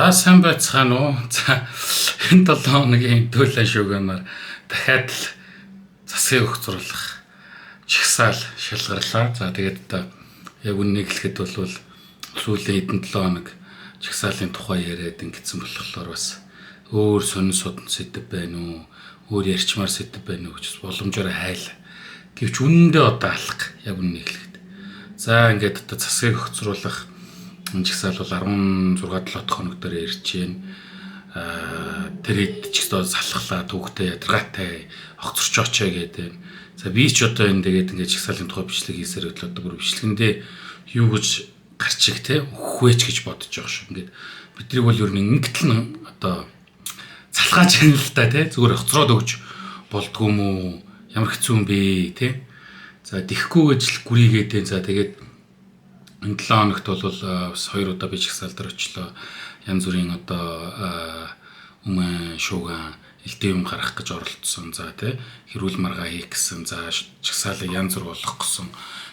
За сайн байцгаана уу? За энэ 7 хоногийн төлөө шүүгэнээр дахиад л засгийг өгцруулах чагсаал шалгарлаа. За тэгээд одоо яг үннийг хэлэхэд бол сүүлийн хэдэн 7 хоног чагсаалын тухай яриад ингэсэн болохоор бас өөр сонин судан сэдэв байна уу? Өөр ярьчмаар сэдэв байна уу гэж боломжоор хайл. Гэвч үнэндээ одоо алга яг үннийг хэлэхэд. За ингээд одоо засгийг өгцруулах энэ жагсаал бол 16 7 дахь хоног дээр ирж байна. Тэр хэд ч гэсэн салхлаа, түүхтэй, ядаргаатай, огцорчооч гэдэг. За би ч одоо энэ тэгээд ингээд жагсаалын тухай бичлэг хийсээр хөдлөө одоо бүр бичлэгэндээ юу гэж гарчиг те өгөх вэ ч гэж бодож байгаа шүү. Ингээд бидрийг бол ер нь ингэтэл нь одоо салхааж байна л та те зүгээр огцроод өгч болдгоо юм уу? Ямар хэцүү юм бэ те? За тэхгүй гэж л гүрийгээд байна. За тэгээд энэ 7 хоногт бол бас 2 удаа би жагсаал дээр очлоо. Янз бүрийн одоо өмнө шууган элдв юм гаргах гэж оролдсон. За тий хэрүүл маргаа хийх гэсэн. За жагсаалыг янз бүр болгох гэсэн.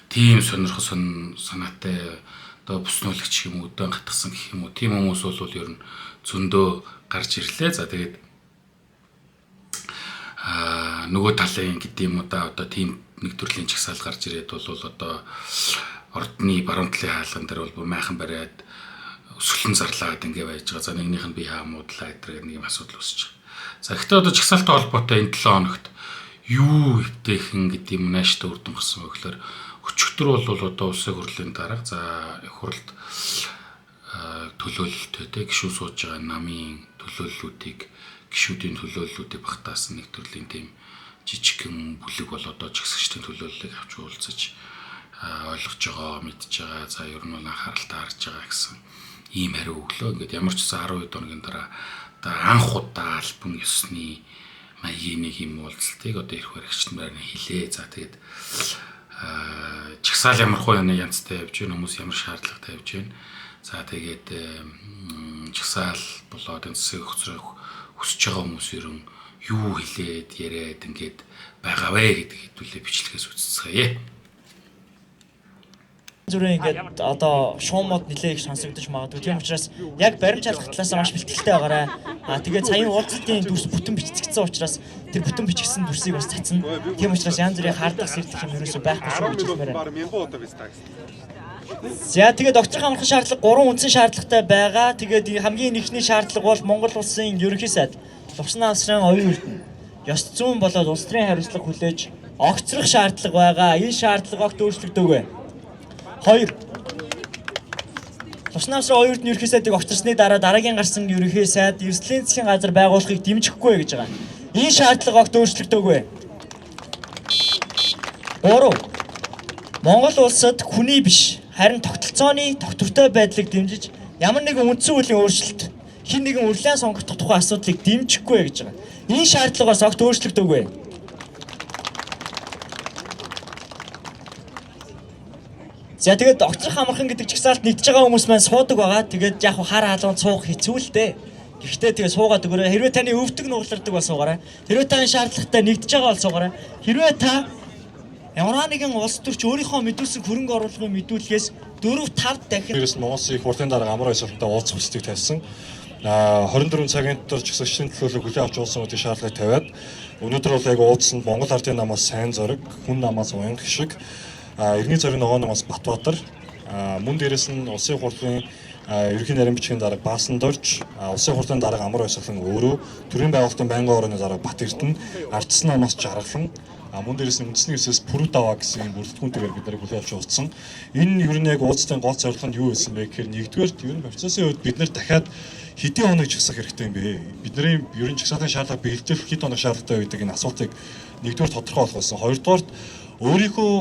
Тийм сонирхол санаатай одоо бүснүүлэгч юм уу, өдөөн гатгсан гэх юм уу. Тийм хүмүүс бол ер нь зөндөө гарч ирлээ. За тэгээд нөгөө талын гэдэг юм уу да одоо тийм нэг төрлийн жагсаал гарч ирээд бол одоо ордны баруун талын хаалган дээр бол майхан бариад өсгөлэн зарлаад ингээ байж байгаа. За нэгнийх нь би хаа муудлаа гэдэг нэг юм асуудал үүсэж байгаа. За гэхдээ одоо жагсаалтай холбоотой энэ 7 хоногт юу эвтэйхэн гэдэг юм нааштай үр дүн гарсан вэ гэхээр өчигдөр бол одоо улсын хурлын дарга за их хурлд төлөөлөлтөй те гишүүн сууж байгаа намын төлөөллүүдийг гишүүдийн төлөөллүүдийг багтаасан нэг төрлийн тийм жижигхэн бүлэг бол одоо жагсагчдын төлөөллийг авч уулзаж ойлгож байгаа, мэдж байгаа. За ер нь бол анхааралтай харж байгаа гэсэн ийм хариу өглөө. Ингээд ямар ч гэсэн 12 хоногийн дараа одоо анх удаа албан ёсны маягийн нэг юм уулзалтыг одоо эрх баригч нараар нь хилээ. За тэгээд жагсаал ямар хуу яны янзтай явж байна, хүмүүс ямар шаардлага тавьж байна. За тэгээд жагсаал болоод энэ засаг өгцрөх хүсэж байгаа хүмүүс ер нь юу хэлээд яриад ингээд байгаа вэ гэдэг хэдүүлээ бичлэгээс үзцгээе. Зүрээ ингээд одоо шуумууд нэлээ их сонсогдож магадгүй. Тийм учраас яг баримт шалгах талаас маш бэлтгэлтэй байгаарай. Аа тэгээд саяын уулзалтын дүрс бүтэн бичигдсэн учраас тэр бүтэн бичигдсэн дүрсийг бас цацна. Тийм учраас янз бүрийн хардах сэрдэх юм ерөөсөө байхгүй шүү гэж хэлмээр байна. За тэгээд огцрох амархан шаардлага 3 үндсэн шаардлагатай байгаа. Тэгээд хамгийн эхний шаардлага бол Монгол улсын ерөнхий сайд Лувсан авсрын оюун эрдэнэ ёс зүйн болоод улс төрийн хариуцлага хүлээж огцрох шаардлага байгаа. Энэ шаардлага огт өөрчлөгдөөгүй. 2. Лувсан авсрын оюун эрдэнэ ерөнхий сайдыг огцорсны дараа дараагийн гарсан ерөнхий сайд эрсдлийн засгийн газар байгуулахыг дэмжихгүй гэж байгаа. Энэ шаардлага огт өөрчлөгдөөгүй. 3. Монгол улсад хүний биш харин тогтолцооны тогтвортой байдлыг дэмжиж ямар нэгэн үндсэн хуулийн өөрчлөлт хэн нэгэн үрлэн сонгогдох тухай асуудлыг дэмжихгүй гэж байгаа. Энэ шаардлагаас огт өөрчлөгдөөгүй. За тэгээд огцрох амархан гэдэг жагсаалд нэгдэж байгаа хүмүүс маань суудаг байгаа. Тэгээд яг хар халуун суух хэцүү л дээ. Гэхдээ тэгээд суугаад өгөөрэй. Хэрвээ таны өвдөг нуглардаг бол суугаарай. Хэрвээ та энэ шаардлагатай нэгдэж байгаа бол суугаарай. Хэрвээ та ямар нэгэн улс төрч өөрийнхөө мэдүүлсэн хөрөнгө оруулалтын мэдүүлгээс 4-5 дахин Дээрээс нь Монгол Улсын их хурлын дарга амар баясгалантай уулзах хүсэлтийг тавьсан. 24 цагийн дотор жагсагчдын төлөөлөл хүлээн авч уулзсан гэдгийг шаардлагыг тавиад өнөөдөр бол яг уулзсанд Монгол Ардын намаас Сайн Зориг, Хүн намаас Уянга Хишиг, Иргэний зориг ногоон намаас Батбаатар, мөн дээрээс нь Улсын хурлын ерөнхий нарийн бичгийн дарга Баасан Дорж, Улсын хурлын дарга Амар баясгалан өөрөө, төрийн байгуулалтын байнгын орооны дарга Бат Эрдэнэ, Ардсан намаас Жаргалан, мөн дээрээс нь үндэсний хэсээс Пүрүү даваа гэсэн юм бүрэлдэхүүнтэйгээр бид нарыг хүлээн авч уулзсан. Энэ ер нь яг уулзалтын гол зорилго нь юу байсан бэ гэхээр нэгдүгээр ер нь процессын хувьд бид нар дахиад хэдийн хоног жагсах хэрэгтэй юм бэ? Бидний ер нь жагсаалтын шаардлага бэлтгэл хэд хоног шаардлагатай байдаг энэ асуултыг нэгдүгээр тодорхой болгосон. Хоёрдугаарт өөрийнхөө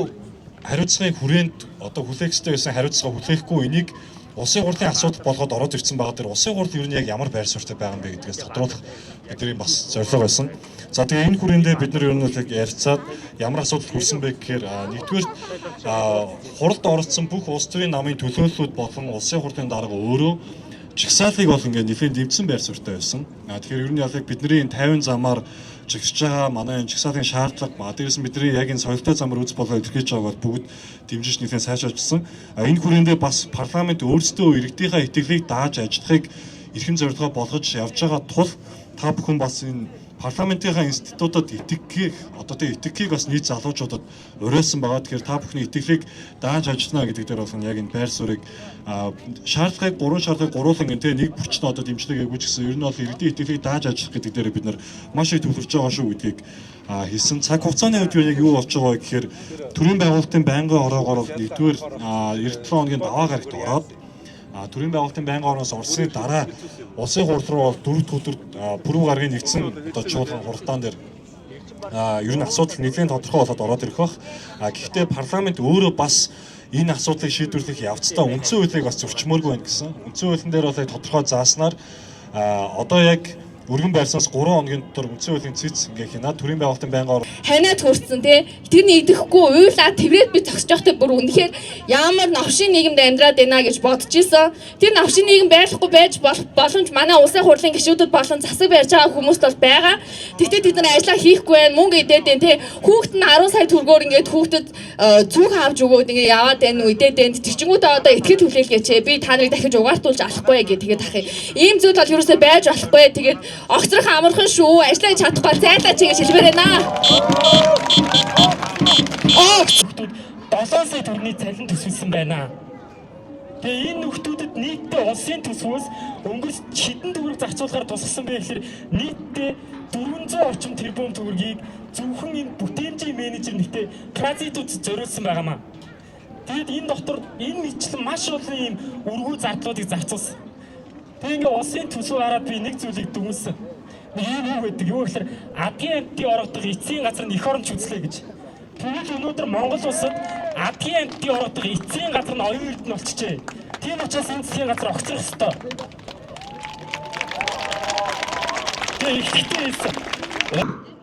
хариуцлагын хүрээнд одоо хүлээх ёстой байсан хариуцлага хүлээхгүй энийг улсын хурлын асуудал болгоод ороод ирсэн байгаа дээр улсын хурл ер нь яг ямар байр суурьтай байгаа юм бэ гэдгээс тодруулах бидний бас зорилго байсан. За тэгээ энэ хүрээндээ бид нар ер нь бол яг ярилцаад ямар асуудал хүрсэн бэ гэхээр нэгдүгээр хуралд оролцсон бүх улс төрийн намын төлөөллүүд болон улсын хурлын дарга өөрөө жагсаалыг бол ингээд нэлээд дэмжсэн байр суурьтай байсан. Тэгэхээр ер нь яг бидний энэ 50 замаар жагсаж байгаа манай энэ жагсаалын шаардлага, дээрээс нь бидний яг энэ соёлтой замаар үз болоо илэрхийлж байгааг бол бүгд дэмжиж нэлээд сайжруулсан. Энэ хүрээндээ бас парламент өөрсдөө иргэдийнхээ итгэлийг дааж ажиллахыг эрхэм зорилгоо болгож явж байгаа тул та бүхэн бас энэ парламентынхаа институтад итгэхийг одоо тэг итгэхийг бас нийт залуучуудад уриалсан байгаа. Тэгэхээр та бүхний итгэлийг дааж ажиллана гэдэг дээр бол яг энэ байр суурийг шаардлагыг гурван шаардлагыг гурвуулан гэн тэ нэг бүрчнэ одоо дэмжлэг эгүүч гэсэн ер нь бол иргэдийн итгэлийг дааж ажиллах гэдэг дээр бид нар маш их төвлөрч байгаа шүү гэдгийг хэлсэн. Цаг хугацааны хувьд яг юу болж байгаа вэ гэхээр төрийн байгуулалтын байнгын ороогоор бол нэгдүгээр 97 хоногийн даваа гарагт ороод төрийн байгуулалтын байнгын ороноос орсны дараа улсын хурал руу бол 4 дахь өдөр пүрэв гарагийн нэгдсэн одоо чуулган хуралдаан дээр ер нь асуудал нэлээд тодорхой болоод ороод ирэх бах. Гэхдээ парламент өөрөө бас энэ асуудлыг шийдвэрлэх явцдаа үндсэн хуулийг бас зөрчмөөргүй байна гэсэн. Үндсэн хуулийн дээр бол яг тодорхой зааснаар одоо яг өргөн байрсаас 3 хоногийн дотор үндсэн хуулийн цэц ингээ хийнэ. Төрийн байгуулалтын байнгын орон ханиад хүрсэн те тэрний идэхгүй уйлаа тэрээд би зогсож байхдаа бүр үнэхээр ямар новшин нийгэмд амьдраад байна гэж бодож исэн. Тэр новшин нийгэм байхгүй байж боломж манай улсын хурлын гишүүдэд болон засаг барьж байгаа хүмүүст бол байгаа. Тэгтээ тэд нар ажиллаа хийхгүй байна, мөнгө идээд байна те. Хүүхэд нь 10 сая төгрөгөөр ингээд хүүхдэд зүг авч өгөөд ингээд яваад байна уу идээд байна. Тэр чингүүдээ одоо итгэл хүлээлгээч. Би та нарыг дахиж угаартуулж алахгүй гэх тэгээд ах юм. Ийм зүйл бол ерөөсөө байж болохгүй. Тэгээд огцрох амархан шүү. Ажиллаа чадахгүй зайлаа чи гэж хэлмээр байна. Нөхдүүд 7 сая төгрөгийн цалин төсөөлсөн байна. Тэгээ энэ нөхдүүдэд нийтдээ улсын төсвөөс өнгөрс хэдэн төгрөг зарцуулахаар тусгасан бэ гэхээр нийтдээ 400 орчим тэрбум төгрөгийг зөвхөн энэ бүтээмжийн менежер нэгтээ паразитууд зориулсан байгаамаа. Тэгээд энэ дотор энэ мэтлэн маш олон ийм өргүү зардлуудыг зарцуулсан. Тэгээ ингээ улсын төсөв хараад би нэг зүйлийг дүгнсэн. Нэг ийм үг байдаг. Юу гэхээр адгийн амьтдын орогдох эцсийн газар нь эх оронч үзлээ гэж. Тэгвэл өнөөдөр Монгол улсад адгийн амьтдын орогдох эцсийн газар нь оюун эрдэнэ болчихжээ. Тийм учраас энэ засгийн газар огцрох ёстой. Тэгээ их ихтэй хэлсэн.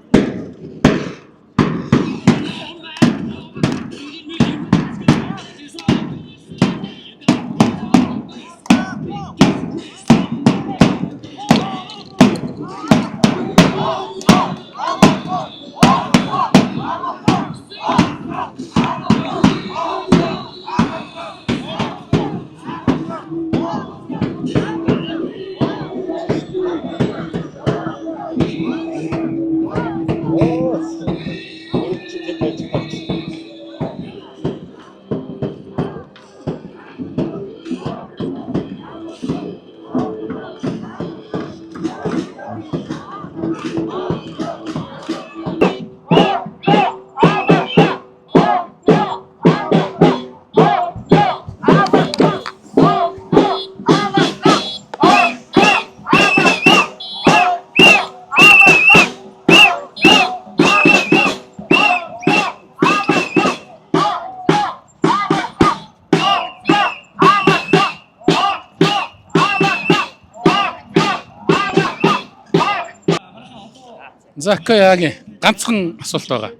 За Каягийн ганцхан асуулт байгаа.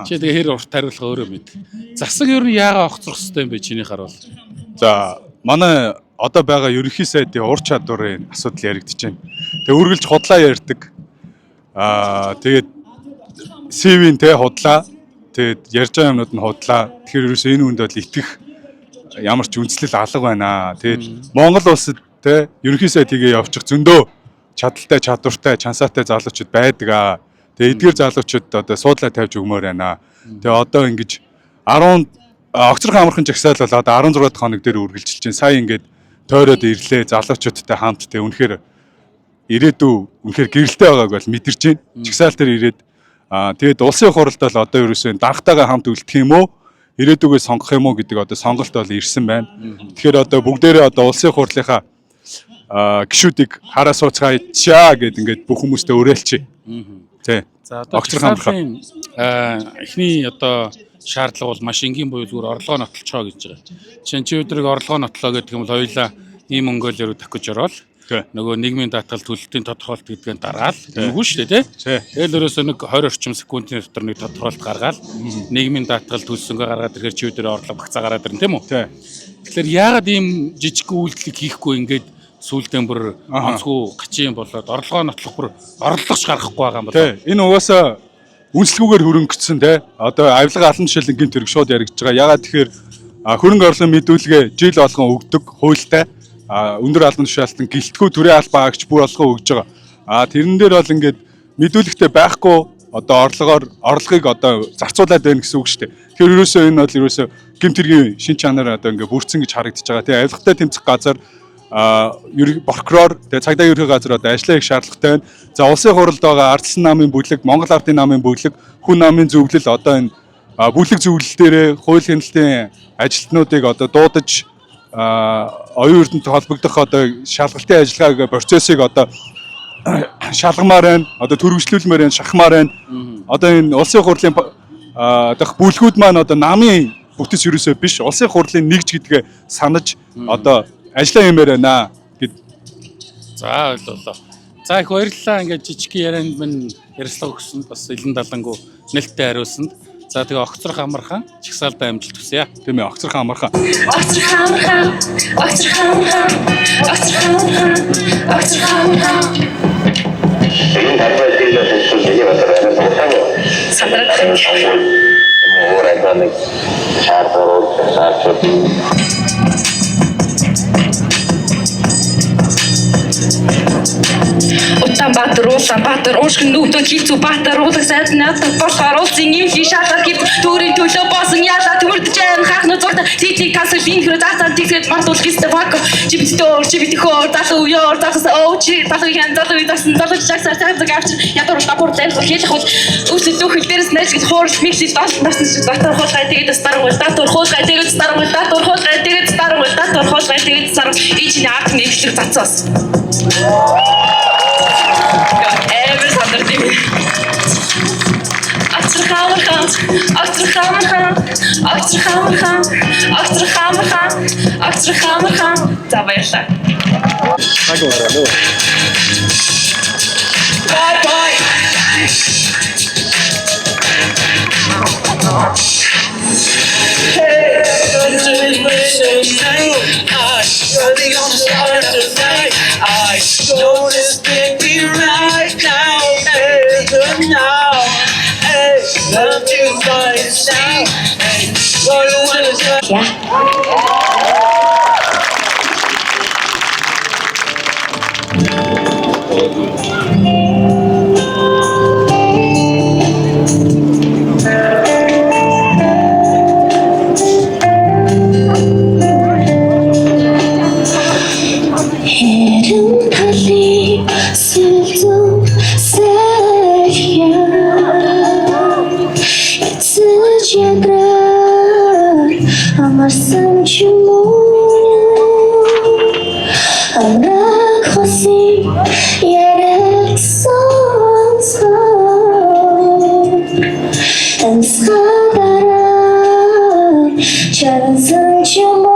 Чи тэгээ хэр урт хариулах өөрөө мэд. Засаг ер нь яагаад огцрох хэвтэй юм бэ чиний харуул? За манай одоо байгаа ерөнхий сайдын ур чадварын асуудал яригдж байна. Тэгээ үргэлж худлаа ярьдаг. Тэгээд CV-н те худлаа. Тэгээд ярьж байгаа юмнууд нь худлаа. Тэгэхээр ерөөсөө энэ хүнд бол итгэх ямар ч үндслэл алга байна. Тэгээд Монгол улсад те ерөнхий сайд хийгээ явчих зөндөө чадaltaй, чадвартай, чансаатай залуучууд байдаг аа. Тэгээд эдгээр залуучууд одоо суудлаа тавьж өгмөр байна. Тэгээд одоо ингэж 10 огцрох амархан жагсаал бол одоо 16 дахь хоног дээр үргэлжилж байна. Сая ингээд тойроод ирлээ залуучуудтай хамт те үнэхээр ирээдүй үнэхээр гэрэлтэй байгааг бол мэдэрч байна. Жагсаал дээр ирээд тэгээд улсын хуралд бол одоо ерөөсөө данхтайгаа хамт үлдэх юм уу? Ирээдүгөө сонгох юм уу гэдэг одоо сонголт бол ирсэн байна. Тэгэхээр одоо бүгдээрээ одоо улсын хурлынхаа гишүүдийг хараа сууцгаачаа гэд ингээд бүх хүмүүстээ уриалчих. Тэ. За одоо Огцрох амархан. жагсаалын эхний одоо шаардлага бол маш энгийн буюу зүгээр орлогоо нотлцоо гэж байгаа. Жишээ нь чи өдрийг орлогоо нотлоо гэдэг юм бол хоёулаа ийм мөнгөөлөөр давхиж ороод Тий. нөгөө нийгмийн даатгал төлөлтийн тодорхойлолт гэдгийг дараал нүгүү шүү дээ тий. Тэгэл ерөөсөө нэг 20 орчим секундын дотор нэг тодорхойлолт гаргаал нийгмийн даатгал төлсөнгөө гаргаад ирэхээр чи өдрөө орлого багцаа гараад ирнэ тийм үү? Тий. Тэгэхээр яагаад ийм жижиг үйлдэлийг хийхгүй ингээд сүүлдээ бүр онцгүй гачин болоод орлогоо нотлох бүр орлогоч гаргахгүй байгаа юм болоо. Тий. Энэ угаасаа үнслгүүгээр хөрөнгөцсөн те. Одоо авилга алан жишээлэн гэмт хэрэг шууд яригдж байгаа. Ягаад тэгэхээр хөрөнгө орлогын мэдүүлгээ жил болгон өгдөг хуультай. өндөр албан тушаалтан гэлтгүү төрийн албан агч бүр болгоо өгж байгаа. Тэрэн дээр бол ингээд мэдүүлэгтэй байхгүй одоо орлогоор орлогыг одоо зарцуулаад байна гэсэн үг шүү дээ. Тэгэхээр ерөөсөө энэ бол ерөөсөө гэмт хэргийн шин чанар одоо ингээд бүрдсэн гэж харагдаж байгаа. Тэгээ авилгатай тэмцэх газар прокурор тэгээ цагдаа ерхий газар одоо ажиллаа хийх шаардлагатай байна. За улсын хуралд байгаа ардсан намын бүлэг, Монгол ардын намын бүлэг, хүн намын зөвлөл одоо энэ бүлэг зөвлөл дээрээ хууль хяналтын ажилтнуудыг одоо дуудаж оюун эрдэнэт холбогдох одоо шалгалтын ажиллагааг процессыг одоо шалгамаар байна, одоо төрөвчлүүлмээр байна, шахмаар байна. Одоо энэ улсын хурлын одоо бүлгүүд маань одоо намын бүтэц ерөөсөө биш, улсын хурлын нэгж гэдгээ санаж одоо ажиллаа юмэр байна гэд. За ойлголоо. За их баярлалаа. Ингээд жижиг ярианд минь ярилцлага өгсөнд бас илэн далангуу нээлттэй хариулсанд. За тэгээ огцрох амархан чагсаалдаа амжилт хүсье. Тийм ээ, огцрох амархан. Огцрох амархан, огцрох амархан, огцрох амархан, огцрох амархан. Энэ талбай дээр хэлсэн нэг байна. Сандраад Өөр альбомыг шаардлагатай шаардлагатай. Улаанбаатар, Улаанбаатар, уушгин нүгдэн хилцүү Баатар, уулаг сайд наадах болохоор улсын эмнэлгийн шалгал гэвт төрийн төлөө босон яалаа төмөрдөж айн хаахны зурд цэцэг тасал энэ хөрө заацаал тэгсгээд мартуулах ёстой фак чи битдөө чи битэхөө залуу үеэр залуус өө чи залуу хэн залуу дасан залуу жагсаар цагцаг авчир ядуур дагуур зайлгал хэлэх бол өсөл дөхөл дээрээс найзгал хуурал мэгшил дол насны дотор хуулгай тэгээд дарангуул датур хуулгай тэгээд дарангуул датур хуулгай тэгээд дарангуул датур хуулгай тэгээд сарвал энэ чиний арт нийтлэг цацаас амар сандард юм. Огцрох амархан, огцрох амархан, огцрох амархан, огцрох амархан, огцрох амархан. За баярлалаа. Really gonna start tonight. I know this can't be right now. Hey, good now. Hey, love to find now. Hey, all you wanna is Хэрэн талын сүлзэн сэлхэ Эцэж ядраа амарсан ч юм уу Амраг хосын яриаг сонсгоо Амьсгалаараа чансан ч юм уу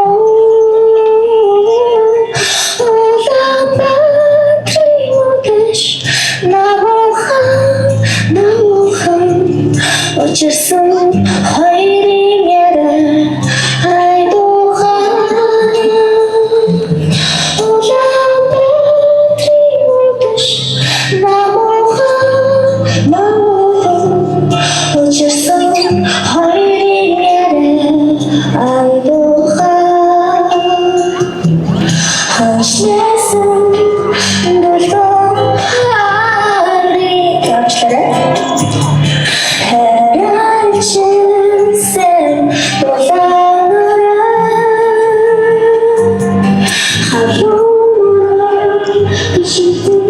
Улаанбаатарын үдэш намуухан намуухан учирсан хоёрын яриа айдуухан Улаанбаатарын үдэш намуухан намуухан учирсан хоёрын яриа айдуухан Ханшнасан дулаан харыг авчлаа. Харалчсан дулаан халуун шигтэн